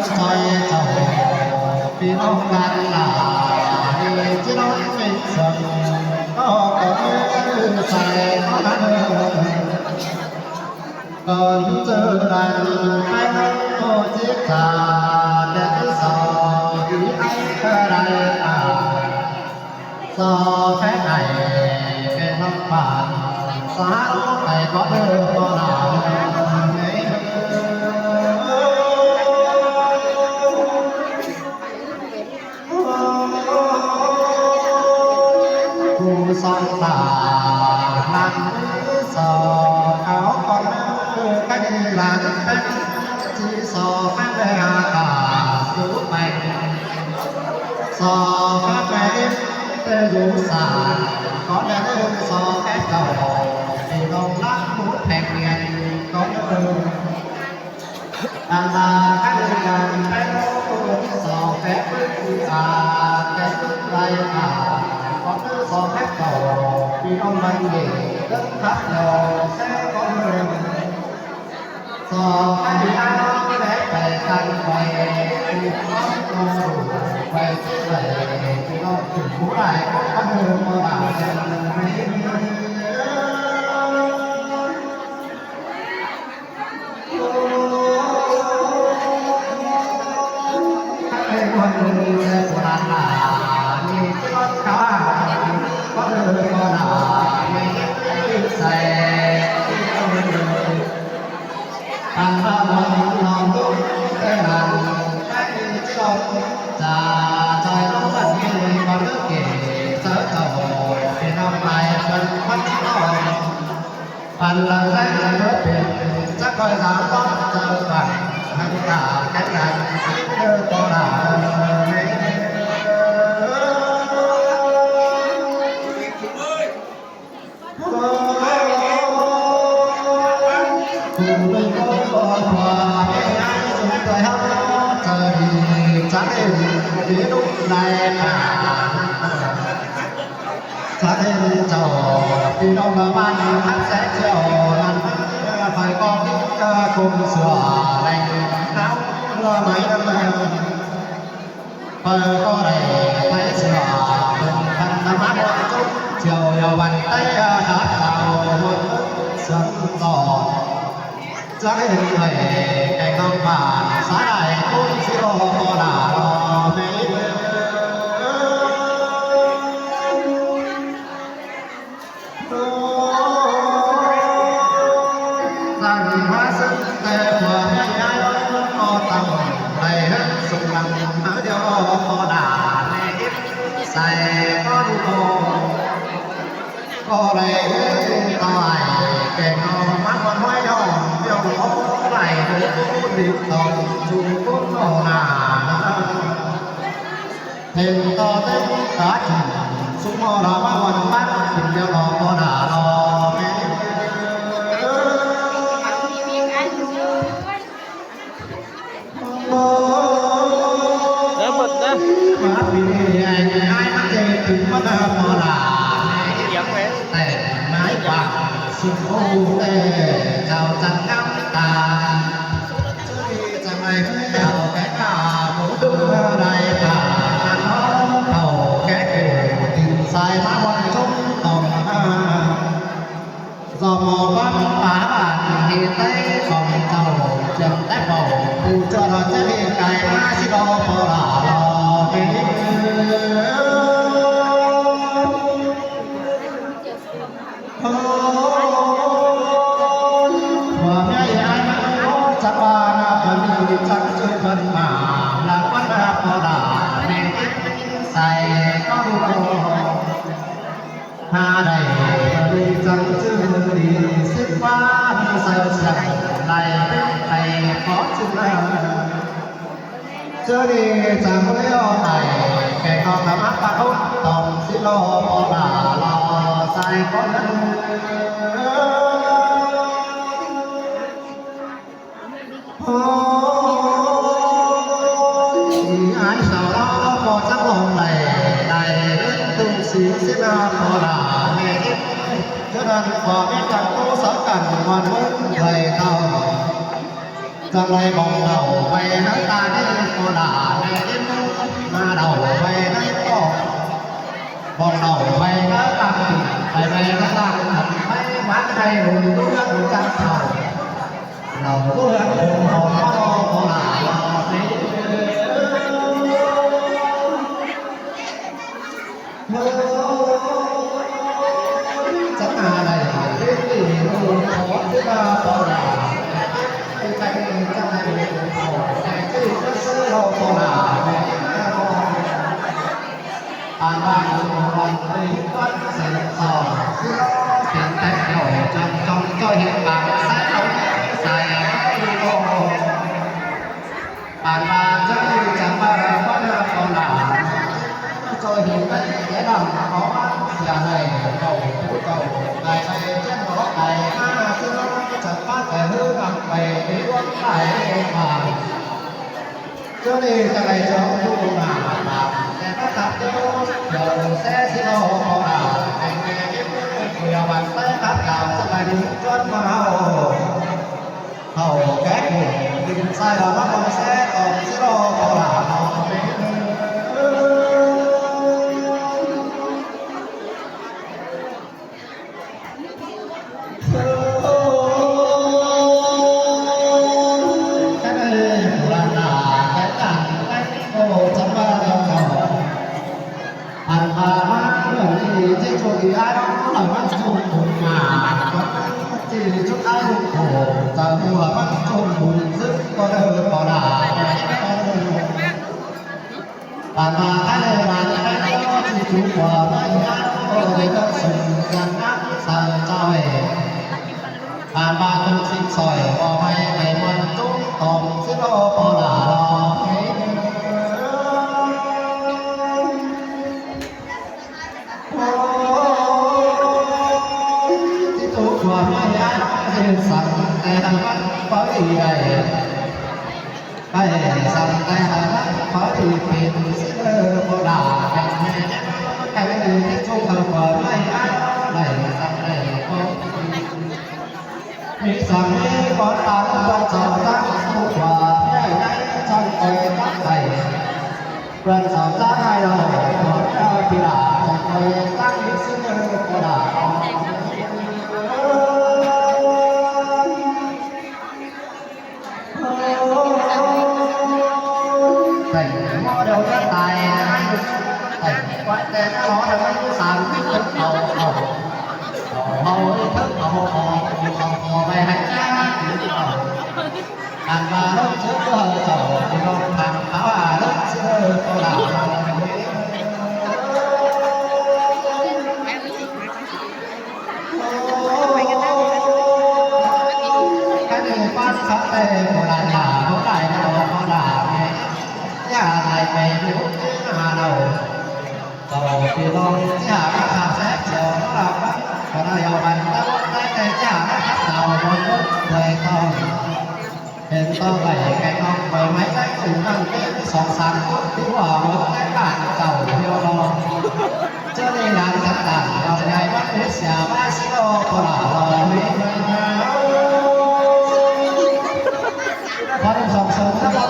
ຊ່ອຍເຈົ້າ ພີ່ນ້ອງຫຼານຫຼາຍ ທີ່ນ້ອງເປັນເຊິ່ງ ກໍຂໍໃສ່ຂໍນຳ ກ່ອນຈະດັງແປ້ງໂອຈິກາ ແຕ່ສອງອີໄອກະໄດ້ອາ ສອແຟໄອແກ່ນຳປານ ສາໄປກໍເດີບໍ່ລາວ ຜູ້ສອງຕາ ນາງສອເອົາກໍເດີກັນລານແປ້ງ ທີ່ສອແຟໄອອາກາດຢູ່ແປ້ງ ສອແຟນເປັນຢູ່ສາ ຂໍແດ່ເດີສອແຟນເຈົ້າ ທີ່ນ້ອງລັກໝູແພງວຽນ ຂໍເດີ ອັນລາຄັນກັນແລ້ວ ສອແຟນເປັນຢູ່ສາ ແຕ່ໄດ້ອາ ຂໍເດີສອແຟນເຈົ້າ ທີ່ນ້ອງມັນເດ ເດີນທາງແລ້ວແຊກໍເດີ ສອງໃຫ້ເຮົາໄດ້ໄປກັນໄປ ໄປຊິໄປ ພີ່ນ້ອງເປັນຜູ້ຫຼາຍຄົນ ກໍເດີບໍ່ຫຼາຍ ໃຫ້ຄົນເດີບໍ່ຫຼາຍ ມີຄົນເດີບໍ່ຫຼາຍ ໃສ່ ອັນວ່າບໍ່ມີນ້ອງລຸກແຕ່ນັ້ນ ໃຫ້ຈອດຈາຈອຍນ້ອງບັດນີ້ ບໍ່ເລີກເກເຊີເຈົ້າ ເປັນນ້ອງຫຼາຍເພິ່ນພັນນ້ອງ ອັນລະແລງເພິ່ນເປັນ ຈັກຄອຍສາມຕ້ອງເຈີກັນ ໃຫ້ຕາແຂງແຮງ ເດີບໍ່ລາ ສະເດັນເຈົ້າ ພີ່ນ້ອງລະບ້ານຮັກແສງແກ້ວນັ້ນ ໄຟກອງທີ່ກົມເສືອແລງໜາວລະໄໝ ເປີກໍໄດ້ໄປເຊື່ອເບິ່ງພັນທະມະມົນຈຸກ ທ່ຽວຍາວັນໄຕອາຄາເຈົ້າມົນເຊື່ອມຕໍ່ ຈະເຫັນໄດ້ແກ່ນຳບ້ານສາຍຄຸນຊິລໍພໍລາລໍແມ່ ສ້າງມາເຊິ່ງແຕ່ຜົວແມ່ຍາຍກໍຕັ້ງໄດ້ເຮັດສຸກນຳຫາດຽວພໍລາແມ່ເຮັດໃສ່ກໍລູກກໍໄດ້ເຮັດຖວາຍແກ່ເຮົາມາຮອດຫ້ອຍຫ້ອງດຽວກໍໄດ້ເຮັດບຸນຕິດຕໍ່ສູ່ຄົນເຮົານາ. ເຫັນຕໍ່ເຕັມຕາຈິງ ສຸມມໍລະມາວັນວັນ ກິນດຽວລໍພໍລາລໍແມ່ ເອີ ໝົດນະ ມາປີແຫ່ງອ້າຍມາເຈອ ເຖິງມານາພໍລາແມ່ ສຽງເລີຍ ແຕ່ນາຍປາກ ສຸໂອແຕ່ເຈົ້າຈັນງາມຕາ ຈະໄດ້ເອົາແກ່ກາໝູເດີ ໄດ້ປາເຂົ້າແກ່ເກີດ ຕື່ນສາຍມາວັນຊົມຕ້ອງມາ ສອບໝໍວັງປາບານເຮເຕຂອງເຈົ້າ ຈຽງແຕ່ເບົາ ຜູ້ຈອດຈະເຮກາຍມາຊິລໍພໍລາລໍເດ ໂອ້ ວ່າແມ່ຍາຍມັນໂອ້ ຈັກວ່ານະ ມັນມີຈັກຈື່ເພິ່ນມາ ລະວັນນະພໍລາແມ່ໃສ່ກໍຮູ້ ຫາໄດ້ບໍ່ໄດ້ຈັກຈື່ດີ ສິບວ່າມີໃສ່ສຽງໄດ້ເປັນໄປຂໍຈຸລາ ເຈີນີ້ຈາກບໍ່ໄດ້ອອກໄປ ແກ່ນອກກະມາປະທົບ ຕ້ອງຊິລໍພໍລາລໍສາຍຄົນ ໂອ້ຍ ອາຍສາວລາວບໍ່ຈັກຮ້ອງໄດ້ ໄດ້ເຫັນທຸກສິ່ງເສຍໜ້າພໍລາແມ່ເຫັນ ເທົ່ານັ້ນກໍມີຈັກໂຕສາກັນວັນເບິ່ງໄດ້ເທົ່າ ຈັກໄດ້ມອງເລົ່າໄປໃນຕານີ້ ໂຕລາແມ່ກິນມາເລົ່າໄປໃນກອກ ບອກເລົ່າໄປນະຕັງ ໄປໄປນະຕັງ ໄປວັດໄປບຸນເມືອງຈັກເຂົ້າ ເລົ່າເມືອງໂຕລາ ເອີ ຈະມາໄດ້ເປັນດີ ຂໍເວລາເປົ່າຫຼາຍ ໃຫ້ໃຈຈະໄດ້ເຂົ້າໃຈທີ່ມາຊື້ເຫຼົ້າເປົ່າຫຼາຍ ປານວ່າຢູ່ວັນນີ້ວັນເສນສອງ ຊິລໍເປັນແຕ່ເຈົ້າຈອມຈອມ ເຈົ້າເຮັດປາກໃສ່ເອົາໃສ່ ປານວ່າເຈົ້າຈະມາເອົາໜ້າເອົາຫຼາ ເຈົ້າເຫັນໄດ້ແຕ່ດຳເອົາມາເສຍໃຫ້ເຈົ້າຜູ້ເຈົ້າໄດ້ໄປແຈ້ງເອົາໄປມາ ເຈົ້າຈະມາແຕ່ເຮືອນຳໄປໃນດວງໃສມາ ເຈົ້ານີ້ຈະໄດ້ເຈົ້າຜູ້ໜ້າຕາ ແຕ່ມາຕັດເຈົ້າ ເຈົ້າແສຊິເອົາເອົາຫຼາ ແຫ່ງແມ່ເກັບເງິນເພື່ອວັນໄປຕັດດາວ ສະບາຍດີຈວນມາເຮົາ ເຮົາແກະຫູ ດິນຊາຍລາວມາເອົາແຊອອກຊິລໍເອົາຫຼາເນາະ ເອີ ກະເລີຍໂບລານນາ ແກະກັນໄປໂກຈຳວ່າເຈົ້າ ອັນວ່າມາເລື່ອງນີ້ທີ່ໂຊກດີອ້າຍນ້ອງ ມັນສົມບຸນມາ ທີ່ສຸດທ້າຍລູກໂກຈະຮູ້ວ່າມັນສົມບຸນ ຊຶ່ງກໍເດີບໍ່ໄດ້ ອັນວ່າໃຜໄດ້ມາໃນໂລກທີ່ສູງກວ່າໄມ້ ອັນເດີນເຊິ່ງກັນນຳໃສ່ເຈົ້າເອງ ອັນວ່າທຸກສິ່ງຊ່ອຍບໍ່ໃຫ້ໄປມ່ວນຈຸ້ງຕ້ອງຊິລໍພໍລາລໍ ໂອ້ຍ ທີ່ຕົກຕົວມາຍາກເຮັດສັງແຕ່ໃຫ້ມັນພໍດີໄດ້ ໄປສັ່ງແຕ່ໃຫ້ມັນພໍດີເປັນ ຊິເລີບໍ່ລາແມ່ນແມ່ນ ໃຫ້ທີ່ຈຸເຂົາບໍ່ໄດ້ ໄດ້ສັ່ງໄດ້ບໍ່ ມີສາມີກ່ອນຕາຍ ເພິ່ນເຈົ້າຈັກຮູ້ວ່າ ແມ່ໃຫຍ່ຈັ່ງໄປຈັກໄປ ເພິ່ນເຈົ້າຈັກໃຫ້ເຮົາ ພວກເຈົ້າພິລາດ ຈັ່ງໄປຈັ່ງມີຊິເລີບໍ່ລາ ໃສ່ໝໍດຽວຈະຕາຍ ໃສ່ໄວ້ແຕ່ນະລໍ ໃຫ້ມັນຢູ່ສາມສິບເປັນເຂົາ ເຂົາ ເຂົາ ເຮົາເຖິງເຂົາ ເຂົາ ເຂົາ ເຂົາໄວ້ໃຫ້ຈັກ ອັນວ່າລົງເຖິງເຂົາເຈົ້າ ພີ່ນ້ອງທາງເຂົາວ່າລົງເຊີນໂຕລາ ກະເດີປັນສະແຕໂບລານລາ ບໍ່ໄດ້ນະ ບໍ່ລາແມ່ ຢ່າໄດ້ໄປຢູ່ທີ່ນາເຮົາ ເຈົ້າພີ່ນ້ອງທີ່ຫາມາຂາແສງຂຽວມາລັບມັນ ກະໄດ້ເອົາມັນຕະວັນໄດ້ແຕ່ທີ່ຫາມາຂັບເອົາບົນລົດໄດ້ຕ້ອງ ເຫັນຕໍ່ໄປແກ່ນ້ອງໄປໄມ້ໄດ້ສູງນັ້ນເປັນສອງສາມຄົນ ຖືວ່າໝົດແຕ່ການເຈົ້າດຽວລອ ເຈົ້າໄດ້ນານສັກການ ເອົາໃຫຍ່ວັດເອເຊຍມາຊິລໍ ພໍລາລໍ ຂໍທັງສອງເຊີນນະ